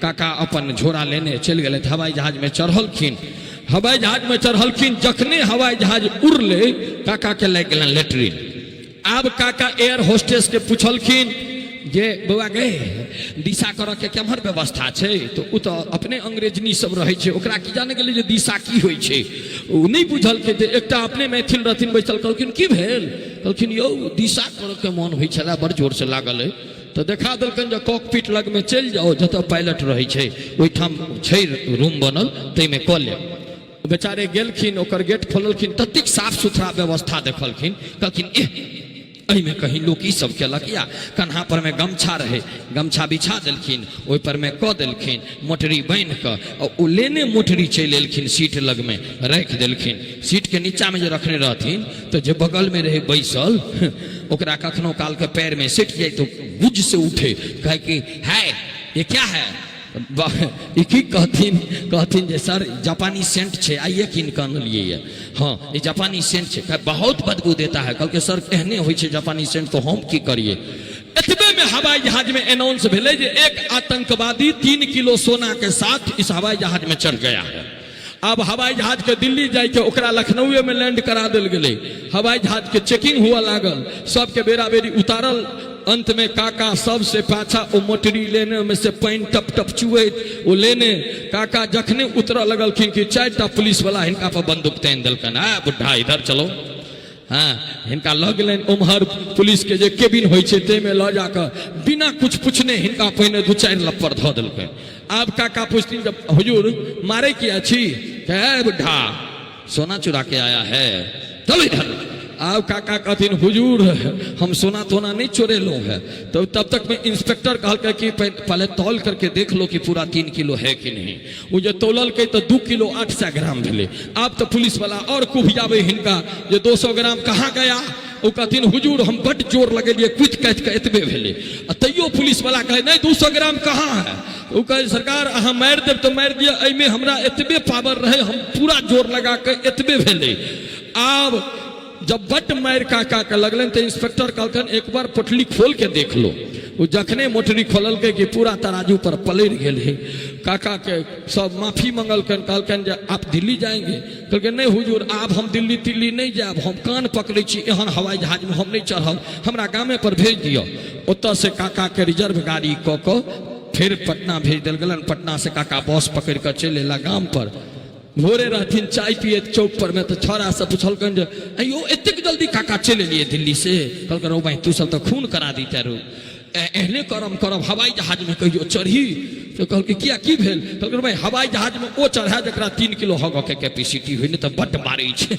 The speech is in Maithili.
काका अपन झोरा लेने चलि गेलथि, हवाई जहाजमे चढ़लखिन। हवाई जहाजमे चढ़लखिन, जखने हवाई जहाज उड़लै काका के लागि गेलनि लेटरिन। आब काका एयर होस्टेस के पुछलखिन जे बौआ गे, दिशा करऽ के केम्हर व्यवस्था छै? तऽ ओ तऽ अपने अंग्रेजनी सब रहै छै, ओकरा की जाने गेलै जे दिशा की होइ छै, ओ नहि बुझलकै। तऽ एकटा अपने मैथिल रहथिन बैसल, कहलखिन की भेल? कहलखिन यौ दिशा करऽ के मोन होइ छलै, बड़ जोरसँ लागल अइ। तऽ देखा देलकनि जे कॉकपिट लगमे चलि जाउ, जतऽ पायलट रहै छै ओहिठाम छै रूम बनल, ताहिमे कऽ लेब। बेचारे गेलखिन, ओकर गेट खोललखिन, ततेक साफ सुथरा व्यवस्था देखलखिन, कहलखिन एह एहिमे कहीं लोक ई सब केलक या। कन्हा पर मे गमछा रहै, गमछा बिछा देलखिन, ओहि पर मे कऽ देलखिन, मोटरी बान्हि कऽ आ ओ लेने मोटरी चलि एलखिन, सीट लगमे राखि देलखिन। सीटके नीचाँमे जे रखने रहथिन तऽ जे बगलमे रहै बैसल ओकरा कखनो कालके पैरमे सटि जाइ तऽ गुज से उठे, कहै कि है ये क्या है? ई की कहथिन? कहथिन जे सर जापानी सेंट छै, आइए कीन कऽ अनलियै यऽ। हँ ई जापानी सेंट छै, कहै, बहुत बदबू देता है। कहलकै सर एहने होइ छै जापानी सेंट, तऽ हम की करियै? एतबे में हवाई जहाज में अनाउंस भेलै जे एक आतंकवादी 3 किलो सोना के साथ इस हवाई जहाज में चढ़ गया है। आब हवाई जहाज के दिल्ली जाइके ओकरा लखनऊए में लैंड करा देल गेलै। हवाई जहाज के चेकिंग हुआ लागल, सबके बेरा बेरी उतारल। अंत में काका सबसे पाछा ओ मोटरी लेने में से पानि टप टप चुएत ओ लेने काका जखने उतरऽ लगलखिन कि 4टा पुलिस वाला हिनका पर बंदूक तानि देलकनि, आ बुढ़ा इधर चलो। हाँ हिनका लऽ गेलनि उम्हर पुलिस के जे केबिन होइ छै ताहिमे लऽ जाकऽ बिना कुछ पूछने हिनका पहिने 2-4 लप्पर धऽ देलकनि। आब काका पूछथिन जब हुजूर मारे किया छी? कहे बुढ़ा सोना चुरा के आया है, चलो इधर। आब काका कहथिन हुजूर हम सोना तोना नहीं चोरेलहुँ है। तो तब तक में इंस्पेक्टर कहलकै कि पहले तौल करके देख लो कि पूरा 3 किलो है कि नहीं। ओ जे तौललकै तऽ 2 किलो 800 ग्राम भेलै। आब तऽ पुलिस वाला और कुभियाबै हिनका जे 200 ग्राम कहाँ गया? ओ कहथिन हुजूर हम बड्ड जोर लगेलियै, कुदि काटि कऽ एतबे भेलै। आ तैयो पुलिस वाला कहै नहि 200 ग्राम कहाँ है? ओ कहै सरकार अहाँ मारि देब तऽ मारि दिअ, एहिमे हमरा एतबे पावर रहै, हम पूरा जोर लगा कऽ एतबे भेलै। आब जब बड्ड मारि काका के लगलनि तऽ इंस्पेक्टर कहलकनि एक बार पोटली खोल के देख लो। ओ जखने मोटरी खोललकै कि पूरा तराजू पर पलटि गेल है। काका के सब माफी मंगलकनि, कहलकनि जे आप दिल्ली जाएंगे? कहलकै नहीं हुजूर आब हम दिल्ली तिल्ली नहीं जायब, हम कान पकड़ै छी, एहन हवाई जहाजमे हम नहीं चढ़ब, हमरा गामे पर भेज दिअ। ओतऽ से काका के रिजर्व गाड़ी कऽ कऽ फेर पटना भेज देल गेलनि। पटना से काका बस पकड़ि कऽ चलि अयला गाम पर। भोरे रहथिन चाय पियैत चौक पर में, तऽ छौड़ा सब पुछलकनि जे अयो एतेक जल्दी काका चलि एलियै दिल्ली से? कहलकै रौ भाइ तू सब तऽ खून करा दिते रौ, एहने करम करब हवाई जहाजमे कहियो चढ़ी? तऽ कहलकै किया की भेल? कहलकै रौ भाइ हवाई जहाजमे ओ चढ़ा जकरा 3 किलो हगऽके कैपेसिटी होइ, नहि तऽ बड्ड मारै छै।